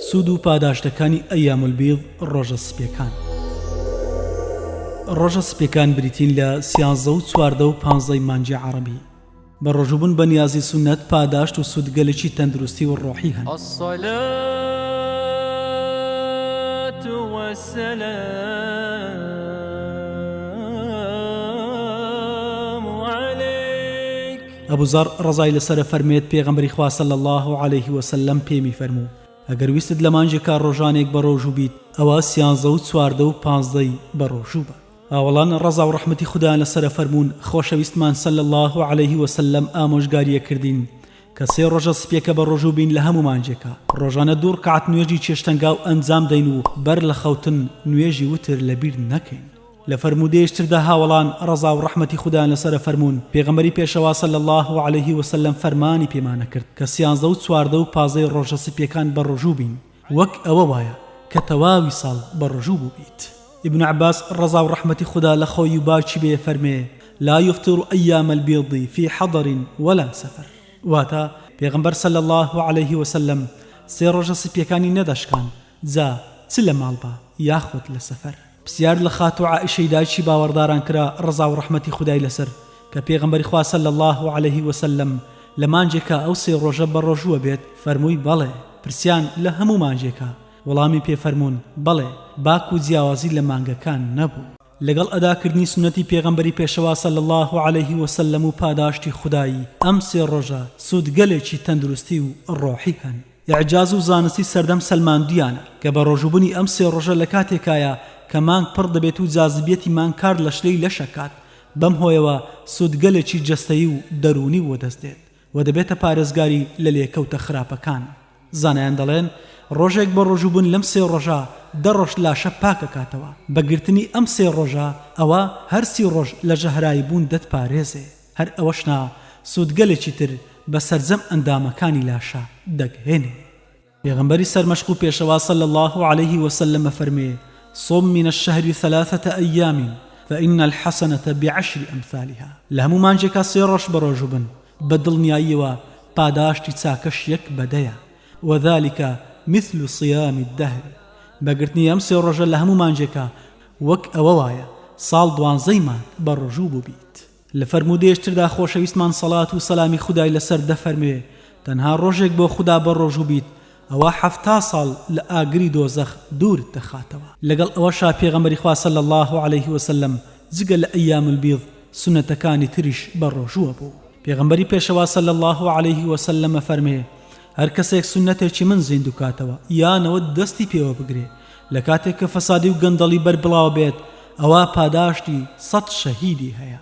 سوود و پاداشتەکانی ایام البیض ڕۆژە سپیەکان. ڕۆژە سپیەکان بریتین لە سیانزە و چواردە و پانزەی مانگی عەڕەبی. بە ڕۆژووبوون بە نیازی سوننەت پاداشت و سوودگەلێکی تەندروستی و ڕۆحی هەن. الصلاة والسلام علیک. ئەبو زەڕ ڕەزای لەسەرە فەرموێت پێغەمبەری خوا صلی اللە علیه وسلم پێمی فەرموو، ئەگەر ویستت لە مانگێکا ڕۆژانێک بەڕۆژوو بیت ئەوا سیانزە و چواردە و پانزدەی بەڕۆژوو بە. هاوەڵان ڕەزا و ڕەحمەتی خودایان لەسەرە فەرموون خۆشەویستمان صلی اللە علیه وسلم ئامۆژگاریە کردین کە سێ ڕۆژە سپیەکە بەڕۆژوو بین لە هەموو مانگێکا ڕۆژانە دوو ڕکعەت نوێژی چێشتەنگاو ئەنجام دەین و بەر لە خەوتن نوێژی وتر لەبیر نەکەین. لە فەرموودەیەکی تردا هاوەڵان ڕەزا و ڕەحمەتی خودایان لەسەرە فەرموون پێغەمبەری پێشەوا صلی اللە علیه وسلم فەرمانی پێمانە کرد کە سیانزە و چواردە و پازدەی ڕۆژە سپیەکان بەڕۆژوو بین وەک ئەوە وایە کە تەواوی ساڵ بەڕۆژوو بووبیت. ابن عباس ڕەزا و ڕەحمەتی خودا لە خۆی و باوکی بێ فەرمێ، لا یفطر ایام البیض فی حضر ولا سفر، واتە، پێغەمبەر صلی اللە علیه وسلم سێ ڕۆژە سپیەکانی نەدەشکاند جا چ لە ماڵ با یاخود لە سەفەر. پرسیار لە خاتوو عائیشەی دایکی باوەڕداران کرا ڕەزا و ڕەحمەتی خودای لەسەر کە پێغەمبەری خوا صلی اللە علیه وسلم لە مانگێکا ئەو سێ ڕۆژە بەڕۆژووە بێت فەرمووی بەڵێ پرسیان لە هەموو مانگێکا وەڵامی پێ فەرموون بەڵێ باک و جیاوازی لە مانگەکان نەبوو. لەگەڵ ئەداکردنی سوننەتی پێغەمبەری پێشەوا صلی اللە علیه وسلم و پاداشتی خودایی ئەم سێ ڕۆژە سوودگەلێکی تەندروستی و ڕۆحی هەن. ئیعجاز و زانستی سەردەم سەلماندویانە کە بەڕۆژووبونی ئەم سێ ڕۆژە لە کاتێکایە کە مانگ پڕ دەبێت و جازبیەتی مانگ کار لە شلەی لەش ئەکات بەم هۆیەوە سوودگەلێکی جەستەیی و دەروونی وەدەست دێت و دەبێتە پارێزگاری لە لێکەوتە خراپەکان زانایان دەڵێن ڕۆژێک بەڕۆژووبوون لەم سێ ڕۆژە دە ڕۆژ لاشە پاک ئەکاتەوە بە گرتنی ئەم سێ ڕۆژە ئەوە هەر سی ڕۆژ لە ژەهرایی بوون دەتپارێزێ. هەر ئەوەش نا سوودگەلێکی تر بە سەرجەم ئەندامەکانی لاشە دەگەیەنێ. پێغەمبەری سەرمەشق و پێشەوا صلی اللە علیه وسلم ئەفەرموێ، صم من الشهر ثلاثة ایام فان الحسنة بعشر امثالها، لە هەموو مانگێکا سێ ڕۆژ بەڕۆژوو بن، بە دڵنیاییەوە پاداشتی چاکەش یەک بە دەیە، وذلک مثل صیام الدهر، بە گرتنی ئەم سێ ڕۆژە لە هەموو مانگێکا وەک ئەوە وایە ساڵ دوانزەی مانگ بەڕۆژوو بووبیت. لە فەرموودەیەکی تردا خۆشەویستمان سەڵات و سەلامی خودای لەسەر دەفەرموێ، تەنها ڕۆژێک بۆ خودا بەڕۆژوو بیت ئەوا 70 ساڵ لە ئاگری دۆزەخ دوورت دەخاتەوە. لەگەڵ ئەوەشا پێغەمبەری خوا صلی اللە علیه وسلم جگە لە ایام البیض سوننەتەکانی تریش بەڕۆژووە بوو. پێغەمبەری پێشەوا صلی اللە علیه وسلم ئەفەرموێ، هەر کەسێک سوننەتێکی من زیندوو کاتەوە یانەوە دەستی پێوە بگرێ لە کاتێک کە فەسادی و گەندەڵی بەربڵاوە بێت ئەوا پاداشتی سەت شەهیدی هەیە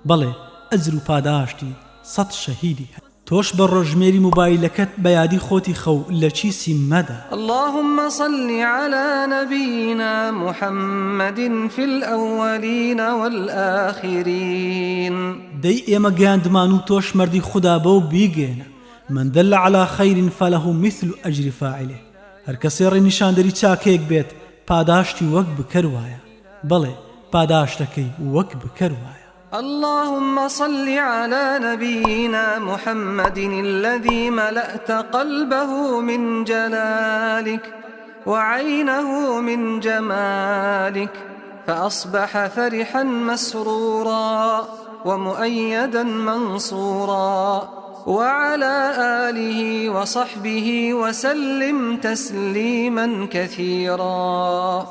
بەڵێ ئەجر و پاداشتی سەت شەهیدی هەیە. تۆش بە ڕۆژژمێری موبایلەکەت بە یادی خۆتی خەو لە کیسی مەدە. اللهم صل علی نبینا محمد فی الاولین والآخرین. دەی ئێمە گەیاندمان و تۆش مەردی خودا بەو بیگەیەنە، من دل علی خیر فله مثل اجر فاعله، هەرکەسێ ڕێنیشاندەری چاکەیەک بێت پاداشتی وەک بکەر وایە، بەڵێ پاداشتەکەی وەک بکەر وایە. اللهم صل علی نبینا محمد الذی ملأت قلبه من جلالک وعینه من جمالک فأصبح فرحا مسرورا ومؤیدا منصورا وعلى آله وصحبه وسلم تسلیما کثیرا.